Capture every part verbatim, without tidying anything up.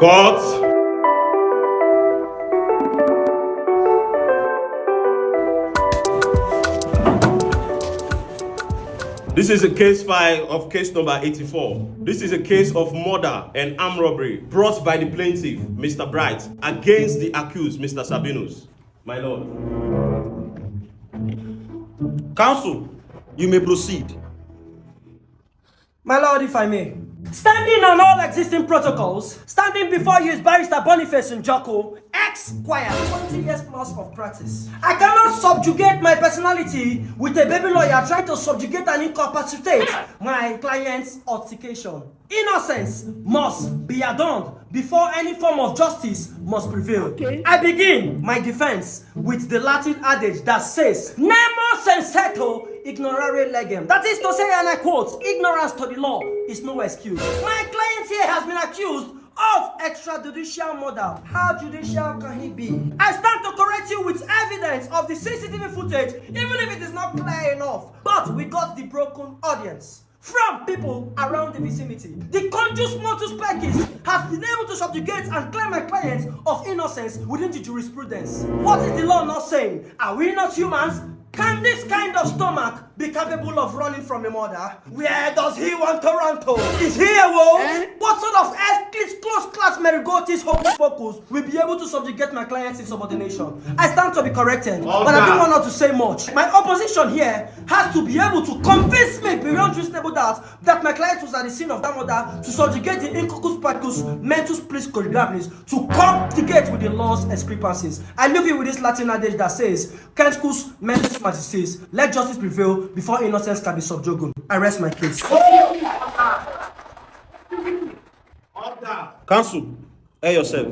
Court. This is a case file of case number eighty-four. This is a case of murder and armed robbery brought by the plaintiff, Mister Bright, against the accused, Mister Sabinus. My lord. Counsel, you may proceed. My lord, if I may. Standing on all existing protocols, standing before you is Barrister Boniface Njoko, ex-choir, twenty years plus of practice. I cannot subjugate my personality with a baby lawyer trying to subjugate and incapacitate my client's altercation. Innocence must be adorned before any form of justice must prevail. Okay. I begin my defense with the Latin adage that says, "Nemo sensato ignorare legem." That is to say, and I quote, "Ignorance to the law is no excuse." My client here has been accused of extrajudicial murder. How judicial can he be? I stand to correct you with evidence of the C C T V footage, even if it is not clear enough. But we got the broken audience from people around the vicinity. The conjus motus pecus has been able to subjugate and clear my client of innocence within the jurisprudence. What is the law not saying? Are we not humans? Can this kind of stomach be capable of running from a murder? Where does he want to run to? Is he a wolf? Eh? What sort of ex-, close class merigotis hocus pocus will be able to subjugate my client's insubordination? I stand to be corrected, but I don't want not to say much. My opposition here has to be able to convince me beyond reasonable doubt that my client was at the scene of that murder to subjugate the incocus pacus mentus plis corribilis to come the gate with the law's discrepancies. I leave you with this Latin adage that says, "Quenquus mentus magis est," let justice prevail before innocence can be subjugated. I rest my case. Counsel, air yourself.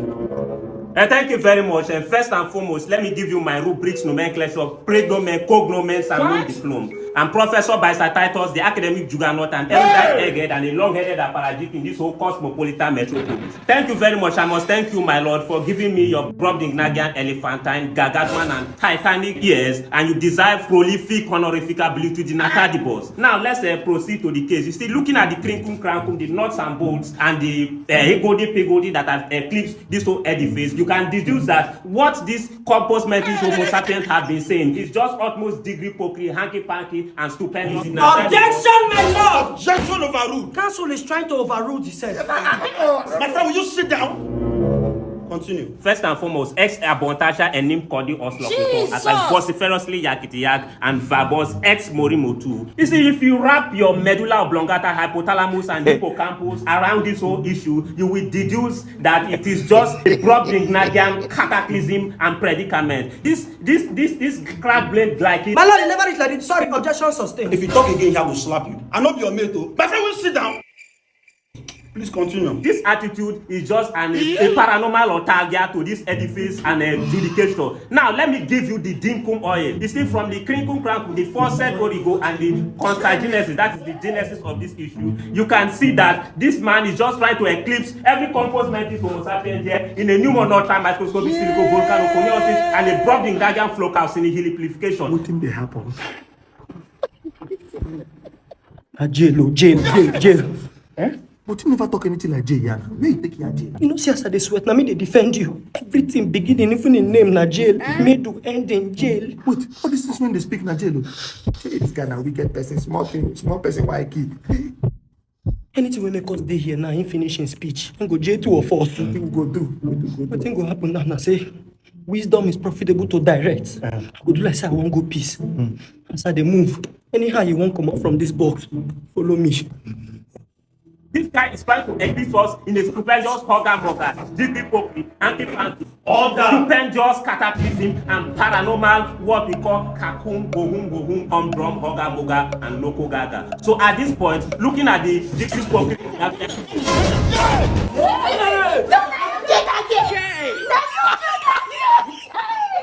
Eh, thank you very much. And first and foremost, let me give you my rubrics, nomenclature, prognomen, cognomens, and non diplom. I'm Professor Barrister Titus, the academic juggernaut, and erudite egghead and a long-headed apparatchik in this whole cosmopolitan metropolis. Thank you very much. I must thank you, my lord, for giving me your Brobdingnagian, elephantine, gargantuan, and titanic ears, and you deserve prolific honorific ability to the natadibus. Now, let's, uh, proceed to the case. You see, looking at the crinkum crankum, the nuts and bolts, and the, uh, higgledy piggledy that have eclipsed this whole edifice, you can deduce that what this corpus mentis homo sapiens have been saying is just utmost degree popery, hanky panky, and stupendous ignorance. Objection, my lord! Objection overruled. Counsel is trying to overrule the said. My friend, will you sit down? Continue. First and foremost, ex abontasha enim kodi oslokoto, as I vociferously yakiti yak and verbose ex morimotu. You see, if you wrap your medulla oblongata, hypothalamus, and hippocampus around this whole issue, you will deduce that it is just a Brobdingnagian cataclysm and predicament. This, this, this, this crack blade like it. My lord, you never reach like this. Sorry, objection sustained. If you talk again, I will slap you. I know your mate, oh. My friend, will sit down. Please continue. This attitude is just an, a paranormal otagia to this edifice and, uh, judication. Now, let me give you the dinkum oil. You see, from the crinkum crankum, the forced origo, and the consanguinesis, that is the genesis of this issue, you can see that this man is just trying to eclipse every corpus mentis homo sapiens here in a pneumonotrial microscopic silico volcanoconiosis and a Brobdingnagian flocal sinihiliplication. Wetin dey happen? Na jail o, jail, jail, jail. Eh? But you never talk anything like jail, Yana. Where you take your jail? You know, see as I dey sweat, na me dey defend you. Everything beginning, even in name, na jail. Middle, ending, jail. Wait, all these things when they speak na jail o. Hey, this guy na wicked person, small thing, small person, why kill? Anything wey make us dey here now, him finish him speech. Him go jail two of us. Wetin we go do? Wetin we go do? Wetin go happen now na say wisdom is profitable to direct. Uh-huh. I go do like say I wan go peace. Mm. As I dey move, anyhow you wan comot from this box, follow me. This guy is trying to exist us in a stupendous hugger mugger, dippy poppy, hanky panky, order, stupendous cataclysm, and paranormal, what we call kakun, bohun, bohun, humdrum, hugger mugger, and local gaga. So at this point, looking at the dippy poppy,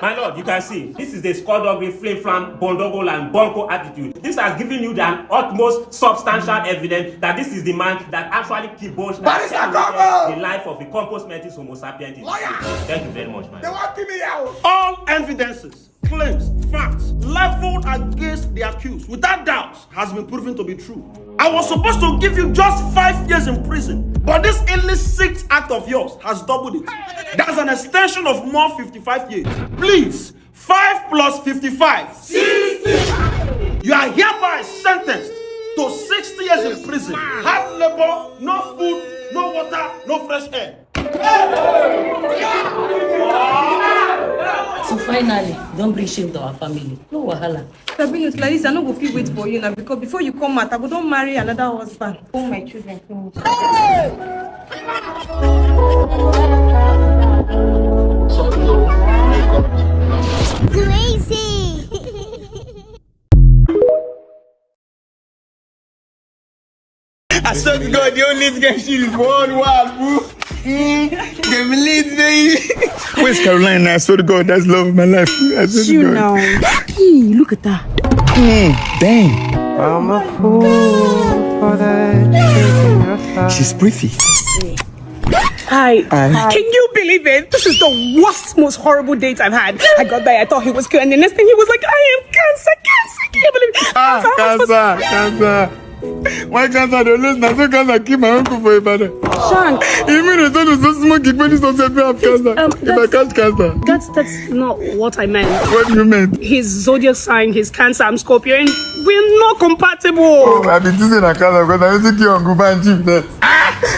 my lord, you can see this is the skullduggery, flim flam, bondogo, and bonko attitude. This has given you the utmost substantial evidence that this is the man that actually kiboshed and terminated the life of the corpus mentis homo sapiens. Thank you very much, man. They want to me out. All evidences, claims, facts leveled against the accused without doubt has been proven to be true. I was supposed to give you just five years in prison. But this illicit act of yours has doubled it. That's an extension of more fifty-five years. Please, five plus fifty-five. You are hereby sentenced to sixty years in prison. Hard labor, no food, no water, no fresh air. So finally, don't bring shame to our family. No wahala. Sabinus, like this, I no go fit wait for you now, because before you come out, I go don marry another husband. All my children finish. Crazy. I swear to God, the only thing she is one one, boo. Mm, them leads, baby. Where's Caroline? I swear to God, that's love of my life. I swear You to God. Now. Hey, look at that. Mm, damn. I'm a fool for that chick in your side. She's pretty. Hi. Hi. Can you believe it? This is the worst, most horrible date I've had. I got there, I thought he was good, and the next thing he was like, "I am cancer, cancer." Can you believe it? Ah, Cancer, cancer, cancer. Why cancer? They lose now. So cancer kill my uncle for Ibadan. Shank. You mean the son is so small? Keep money so say have cancer. Um, If I catch cancer. That's that's not what I meant. What do you mean? His zodiac sign, his cancer, I'm Scorpio, and we're not compatible. Oh, I've been teasing a cancer because I don't think you're on Guban Chief.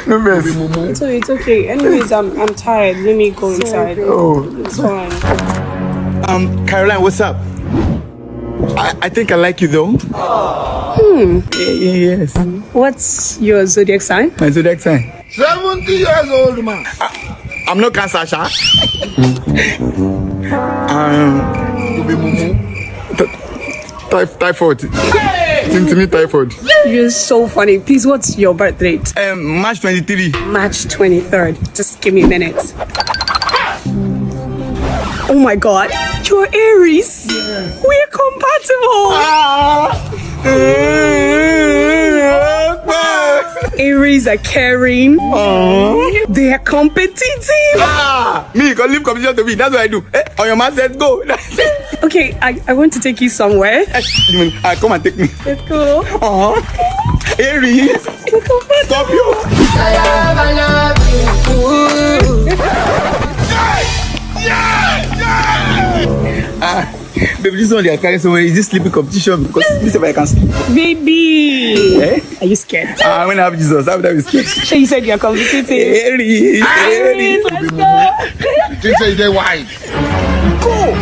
No best. So it's okay. Anyways, I'm I'm tired. Let me go inside. Oh. It's fine. Um, Caroline, what's up? I, I think I like you though. Hmm. Y- Yes. What's your zodiac sign? My zodiac sign. Seventy years old man. I'm not cancer, sha. um, You be mumu. ty- typhoid. Think to me, typhoid. You're so funny. Please, what's your birth date? Um, March twenty-three. March twenty-third. Just give me a minute. Oh my God, you're Aries. We're compatible. Ah. Aries are caring. They are competitive. Ah, me, you can leave competition to me. That's what I do. Eh? On your mark, let's go. Okay, I, I want to take you somewhere. You mean, ah, come and take me. Let's go. Uh-huh. Aries, stop you. Ah, baby, this one they are carrying somewhere. Is this sleeping competition? Because this way I can sleep. Baby. Eh? Are you scared? Ah, when I have Jesus, how would I be scared? So you said you're competitive. Aries, Aries. Let's go. You think say they wise? Go.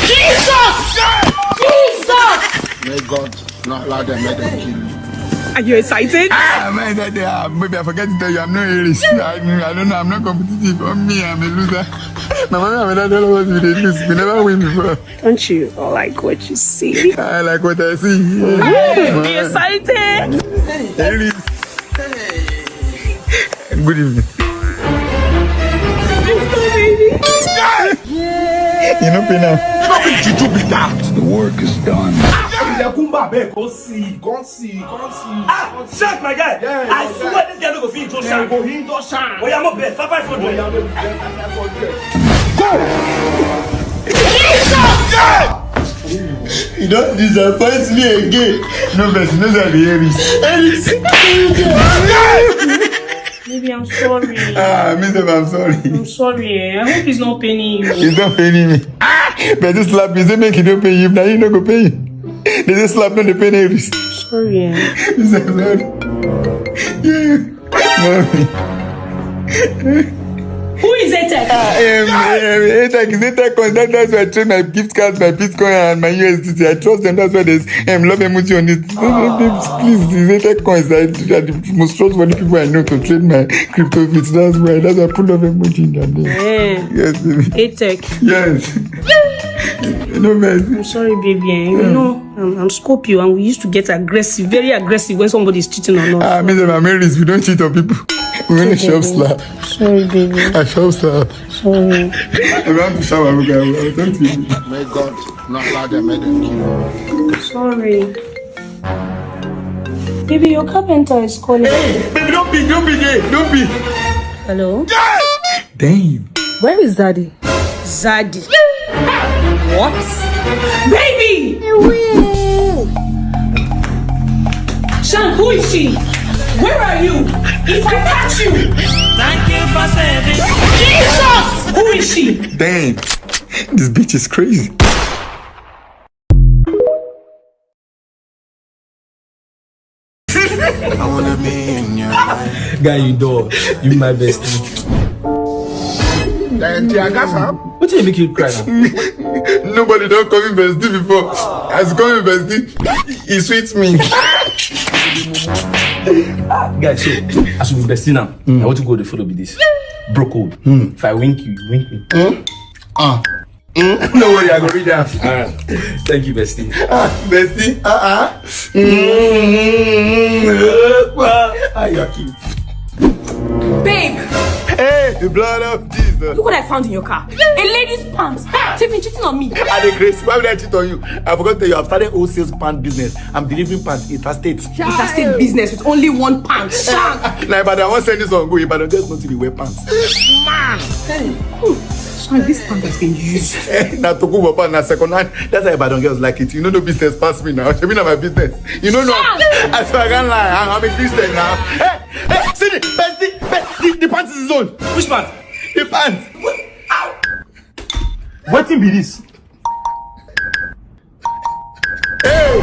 Jesus! Jesus! May God not allow them, let them kill you. Are you excited? Ah, man, that they are, baby, I forget to tell you, I'm not Aries. I, I don't know, I'm not competitive. For me, I'm a loser. My mother and my dad always we dey lose. We never win before. Don't you like what you see? I like what I see. Be excited. Aries. Good evening. Let's go, baby. You know, pay now. How did you do with that? The work is done. Ilẹ̀kùn bàbá ẹ̀ kò sí, kò sí, kò sí. Ah, shut my guy. Yeah, I yeah, swear this guy no go fit intro shine. Go hit us shine. Oya mo bet five five hundred. You don't disappoint me again. No, but you know that the Aries. Aries. Baby, I'm sorry. Ah, Mister, I'm sorry. I'm sorry. Eh? I hope it's not paining you. It's not paining me. Ah, but this slap is make you don't pay you. Now you no go pay you. They just slap on the pain Aries. Sorry. Eh? Mister, I'm sorry. Yeah. No. Who is it? Um, um, Airtech is Airtech coins. That, that's why I trade my gift cards, my Bitcoin, and my U S D T. I trust them. That's why there's um, love emoji on it. Please, it's Airtech coins. I, I, the most trustworthy people I know to trade my crypto bits. That's why. That's why I put love emoji in their name. Eh, Yes, baby. Airtech. Yes. No mess. I'm sorry, baby. Eh? You know, I'm, I'm Scorpio, and we used to get aggressive, very aggressive when somebody is cheating on us. Ah, Mister Mameris, we don't cheat on people. We only shop slap. Sorry, baby. I shop slap. Sorry. I want to shower, look, I will talk to you. May God not allow them, let them kill you. Sorry. Baby, your carpenter is calling. Hey, baby, don't be, don't be gay, don't be. Hello? Damn. Where is daddy? Zaddy. What? Baby! Shan, who is she? Where are you? If I catch you. Thank you for saving. Jesus! Who is she? Damn, this bitch is crazy. I wanna be in your life. Guy, you dull. You my bestie. Then tear gas am. What do you make you cry now? Nobody don't call me bestie before. As you call me bestie, it sweets me. Guys, so as we be bestie now, I want to go the follow be this. Bro code. If I wink you, you wink me. Ah. Mm, no worry, I go read that. All right. Thank you, bestie. Ah, bestie. Uh-uh. Mm-hmm. Ah, you're cute. Babe! Hey, the blood of Jesus. Look what I found in your car. A lady's pants. Take me cheating on me. Are they crazy? Why would I cheat on you? I forgot to tell you, I've started wholesale pant business. I'm delivering pants interstate. Interstate business with only one pant. Shank. Now, but I want to send this one go. But I just want to wear pants. Man. Hey. Shank, this pant has been used. Na Tokubo pants, na second hand. That's why Ibadan girls like it. You know, no business pass me now. I mean, my business. You know, no. Shank. I swear, I can't lie. I'm, I'm a Christian now. Hey, hey, see the, the, the, the pants is his own. Which pants? The pants. What? Ow. Wetin be this? Hey!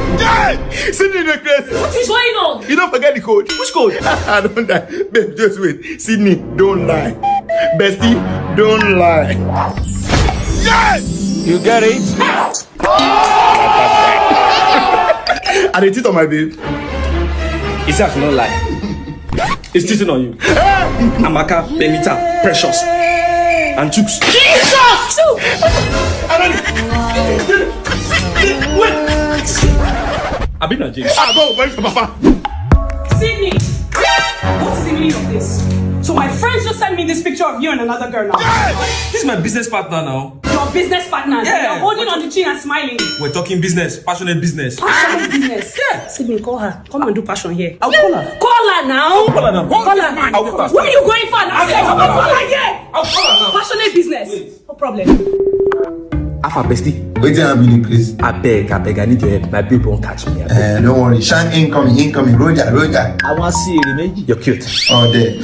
Sydney dey crazy. What is going on? You don't forget the code. Which code? I don't die. Babe, just wait. Sydney, don't lie. Bestie, don't lie. Yes! You get it? I dey cheat on my babe. Isaac, no lie. He's cheating on you. Amaka, Benita, Precious, and Chooks. Jesus! I don't. Wait. I been a James. I don't wait for Papa. Sydney, what is the meaning of this? So my friends just sent me this picture of you and another girl now. This is my business partner now. Your business partner? Yeah. You're holding on the chin and smiling. We're talking business, passionate business. Passionate business. Yeah. Sydney, call her. Come and do passion here. I'll call her. Call her now. I'll call her now. Call her. I'll call her. Where are you going for now? I'll call her here. I'll call her now. Passionate business. Wait. No problem. Alpha bestie. Wetin happen in place? Abeg, abeg, I need your help. My babe won't catch me. Abeg. Eh, don't worry. Shank incoming, incoming. Roger, Roger. I want see you. You're cute. Oh, there.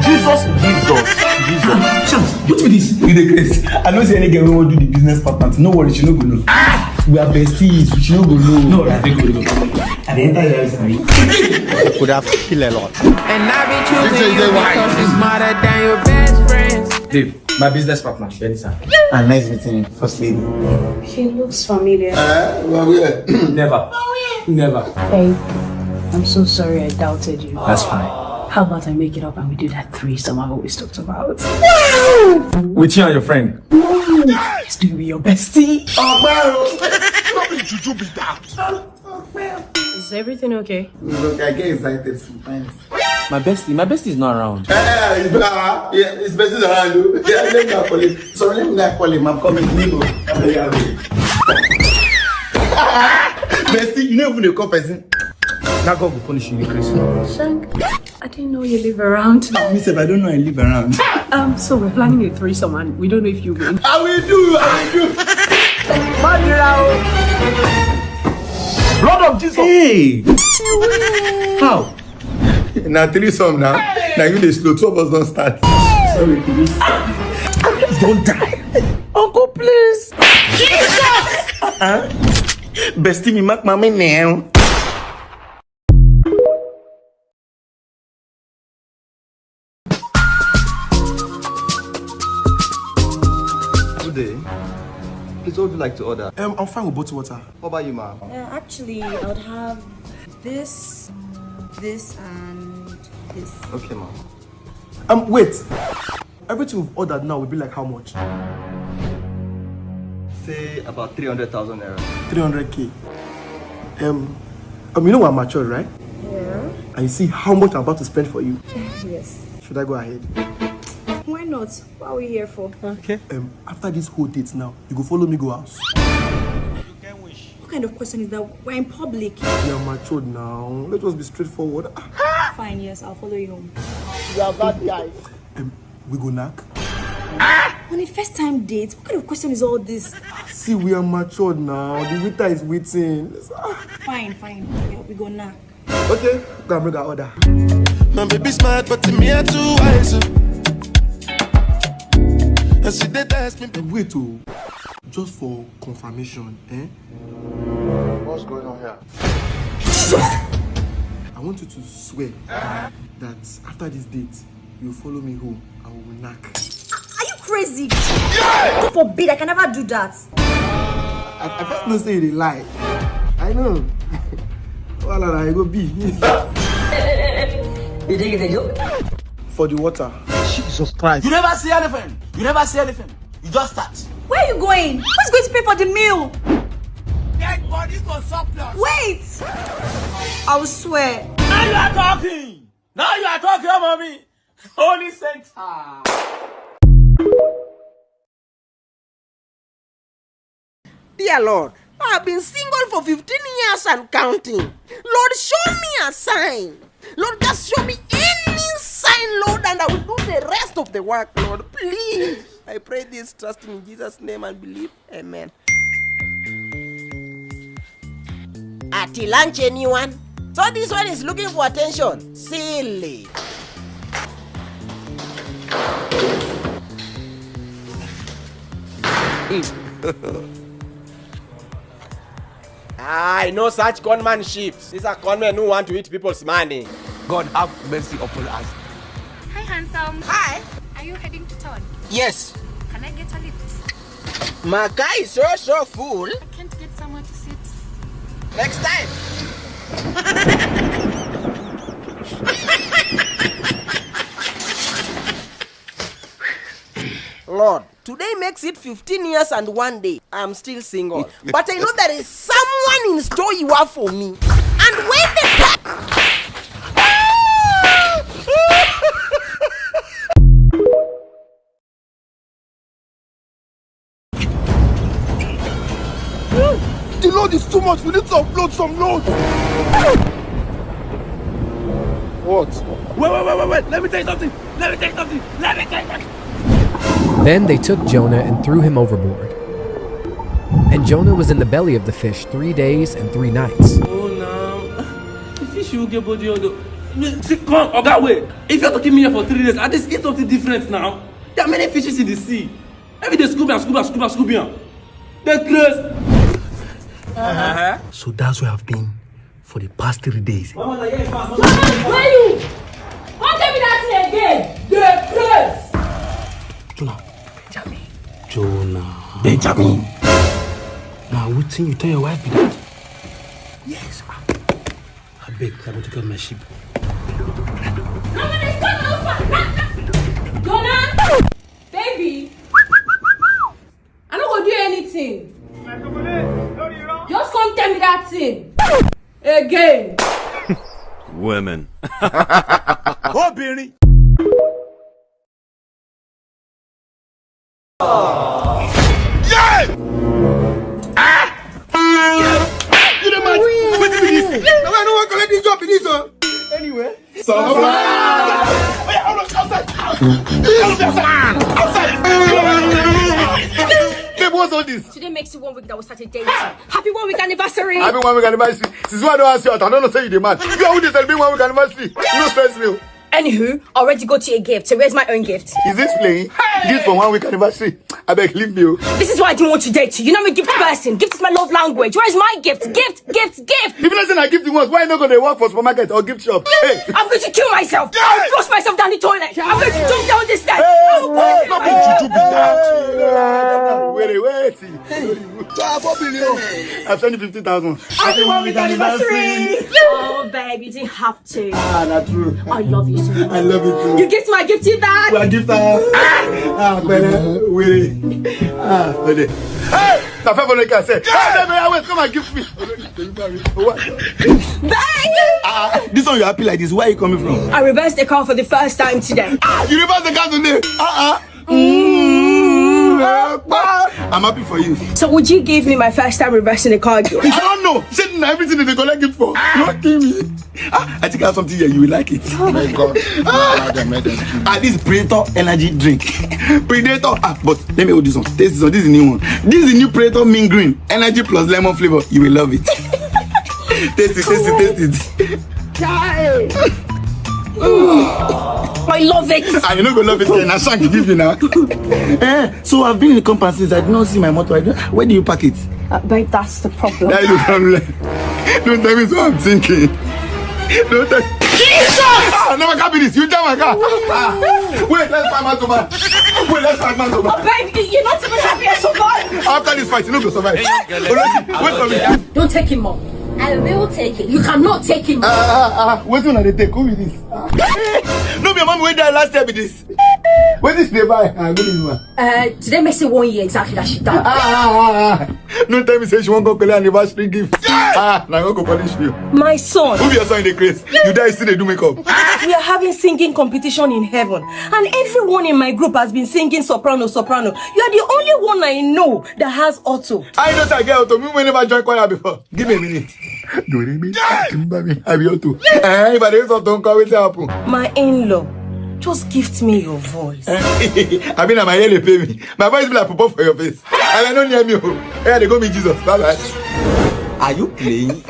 Jesus, Jesus, Jesus. Shank, what be this? You dey craze. I no see any girl wey wan do the business partner. No worry, she no go know. Ah! We are besties. She no go know. No, I think we go. I dey enter your eyes, abi? You could have killed a lot. And I be choosing you because you're smarter than your best friends. Babe, my business partner, Benita. Ah, nice meeting you, first lady. She looks familiar. Uh, well, yeah. Never. Never. Babe, I'm so sorry I doubted you. That's fine. How about I make it up and we do that threesome I've always talked about? With you and your friend? No, it's doing with your bestie. Oh, wow. Not be juju be that. Is everything okay? Look, I get excited sometimes. My bestie, my bestie is not around. Eh, eh, it's, uh, yeah, it's bestie around you. Yeah, let me call him. Sorry, let me not call him. I'm coming. Let me go. Bestie, you never even dey call person. Now God will punish you, you crazy. Shank, I didn't know you live around. Me sef, I don't know I live around. Um, so we're planning a threesome and we don't know if you will. I will do, I will do. Blood of Jesus. Hey! How? Na threesome now. Now you dey slow. Two of us don't start. Sorry, please. Don't die. Uncle, please. Jesus! Uh-uh. Bestie, me mark mommy now. Good day. Please, what would you like to order? Um, I'm fine with bottled water. What about you, ma'am? Uh, actually, I would have this, this, and this. Okay, ma'am. Um, wait. Everything we've ordered now will be like how much? Say about three hundred thousand naira. Three hundred K. Um, um, you know we're matured, right? Yeah. And you see how much I'm about to spend for you? Yes. Should I go ahead? Why not? What are we here for? Okay. Um, after this whole date now, you go follow me go house. What kind of question is that? We're in public. We are matured now. Let us be straightforward. Ah. Fine, yes, I'll follow you home. You are bad guys. Um, we go knack. On a first time date, what kind of question is all this? See, we are matured now. The waiter is waiting. Ah. Fine, fine. Yeah, we go knack. Okay, go and bring her order. My baby smart, but to me I too wise. And she dey test me. Wait, oh, just for confirmation, eh? What's going on here? I want you to swear that after this date, you follow me home and we will knack. Are you crazy? God forbid, I can never do that. I, I first know say you dey lie. I know. Wala na, I go be. You think it's a joke? For the water. Jesus Christ. You never see anything. You never see anything. You just start. Where are you going? Who's going to pay for the meal? Dead body go surplus. Wait! I will swear. Now you are talking. Now you are talking, mommy. Holy Saint. Dear Lord, I have been single for fifteen years and counting. Lord, show me a sign. Lord, just show me any sign, Lord, and I will do the rest of the work, Lord. Please. I pray this, trusting in Jesus' name and believe. Amen. At lunch, anyone? So this one is looking for attention. Silly. I know such gunman ships. These are gunmen who want to eat people's money. God have mercy upon us. Hi, handsome. Hi. Are you heading to town? Yes. Can I get a lift? My guy is so, so full. I can't get somewhere to sit. Next time. Lord, today makes it fifteen years and one day. I'm still single. But I know there is someone in store you have for me. And when the The load is too much. We need to upload some load. What? Wait, wait, wait, wait, wait. Let me tell you something. Let me tell you something. Let me tell you something. Then they took Jonah and threw him overboard. And Jonah was in the belly of the fish three days and three nights. Oh, no. The fish will get body on the. See, come, Oga, wait. If you have to keep me here for three days, at least eat something different now. There are many fishes in the sea. Every day, scuba, scuba, scuba, scuba. The grace. So that's where I've been for the past three days. Where you? Don't tell me that thing again. The grace. Jonah. Benjamin. Jonah. Benjamin. Now, what thing you tell your wife be that? Yes. I beg, I go take care of my sheep. Jonah, baby, I no go do anything. Just come tell me that thing again. Women. Obìnrin. You dey mad? Wetin be this? Na why I no wan collect this job be this o. Anyway. Surprise! Oya, all of outside! All of outside! Outside! Babe, what's all this? Today makes it one week that we started dating. Happy one week anniversary! Happy one week anniversary. Since when I don ask you out, I don't know say you dey mad. You are who dey celebrate one week anniversary. You no stress me o. Anywho, I already got you a gift, so where's my own gift? Is this playing? Gift for one week anniversary. Abeg, leave me o. This is why I didn't want to date you. You're not a gift person. Gift is my love language. Where's my gift? Gift, gift, gift! If you no say na gift you want, why you no go dey work for supermarket or gift shop? Hey! I'm going to kill myself. I'll flush myself down the toilet. I'm going to jump down the stairs. Hey, hey, no be juju be that. Wait, wait. I've sent you fifty thousand. Happy one week anniversary. Oh, babe, you didn't have to. Ah, na true. I love you so much. I love you too. You gift my gifty bag. We are gift her. Ah, pẹ̀lẹ́, wait. Ah, pẹ̀lẹ́. Hey! Na five hundred K I say. Hey, baby, I wait. Come and gift me. What? Babe! Ah, this one you happy like this. Where are you coming from? I reversed the car for the first time today. Ah, you reverse the car today. Uh-uh. Mm, I'm happy for you. So would you give me my first time reversing a car gift? I don't know. Say na everything they collect it for. You wan kill me? Ah, I think I have something here. You will like it. May God allow them, make them. Ah, this Predator energy drink. Predator. Ah, but let me hold this one. Taste this one. This is the new one. This is the new Predator Mint Green. Energy plus lemon flavor. You will love it. Taste it, taste it, taste it. I love it. Ah, you no go love it, na shank give you now. Eh, so I've been in the compound since. I did not see my motor. I don't, where do you park it? Uh, babe, that's the problem. That is the problem. Don't tell me what I'm thinking. Don't tell. Jesus! Ah, no, I can't be this. You tell my car. Ah, wait, let's find man to buy. Wait, let's find man to buy. Babe, you're not even happy I survived. After this fight, you no go survive. Wait for me. Don't take him, mom. I will take it. You cannot take him. Ah, ah, ah, ah. Wetin una dey take? Who be this? Ah. No be your mom wey die last year be this. Wetin she dey buy? Ah, good evening, ma. Uh, today makes it one year exactly that she died. Ah, ah, ah, ah. No tell me say she wan go collect anniversary gift. Ah, na go go punish you. My son. Who be your son in the craze? You die still dey do makeup. We are having singing competition in heaven, and everyone in my group has been singing soprano, soprano. You are the only one I know that has auto. I know that girl to me wey never join choir before. Give me a minute. Do re mi, timba mi, abi auto. Eh, if I dey use auto, come wetin happen? My in-law, just gift me your voice. Eh, abi na my ear dey pain me. My voice be like pawpaw for your face. And I no near me o. Yeah, they go meet Jesus. Bye bye. Are you playing?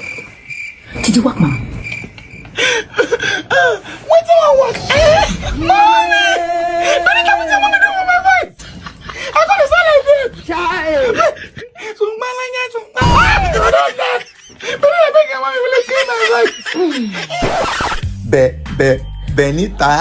Did you work, mama? Wetin wan work? Eh? Mommy! Don't you tell me say mommy do with my voice. I go dey sound like this. Chai! Sungbalanya, sungbalanya. Ah, you don't know. Baby, I beg your mommy, will you clean my voice? Be, be, Benita.